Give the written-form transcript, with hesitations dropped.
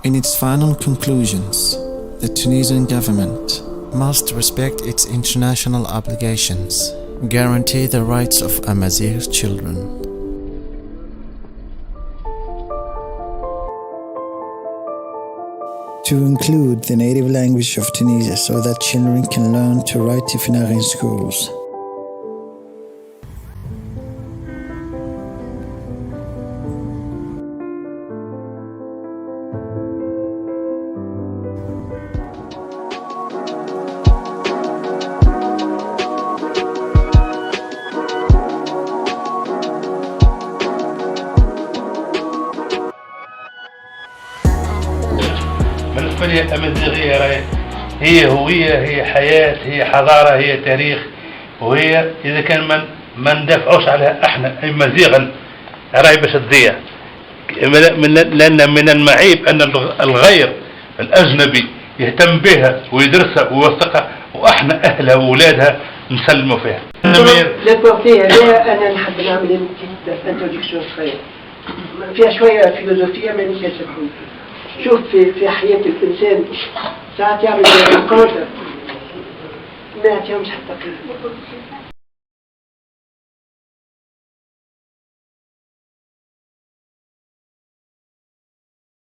In its final conclusions, the Tunisian government must respect its international obligations, guarantee the rights of Amazigh children. To include the native language of Tunisia so that children can learn to write Tifinagh in schools. بالنسبة لي الأمازيغية راهي هي هوية، هي حياة، هي حضارة، هي تاريخ، وهي إذا كان من ما ندافعوش عليها احنا أمازيغا راهي باش تضيع، لأن من المعيب أن الغير الأجنبي يهتم بها ويدرسها ويوثقها، وأحنا أهلها وأولادها نسلموا فيها. la portée هذا أنا نحب نعمل introduction صغيرة فيها شوية فيلوزوفية، ما سامحوني. شوف، في حياة الإنسان ساعات يعمل rencontres ما يعطيهمش حتى قيمة.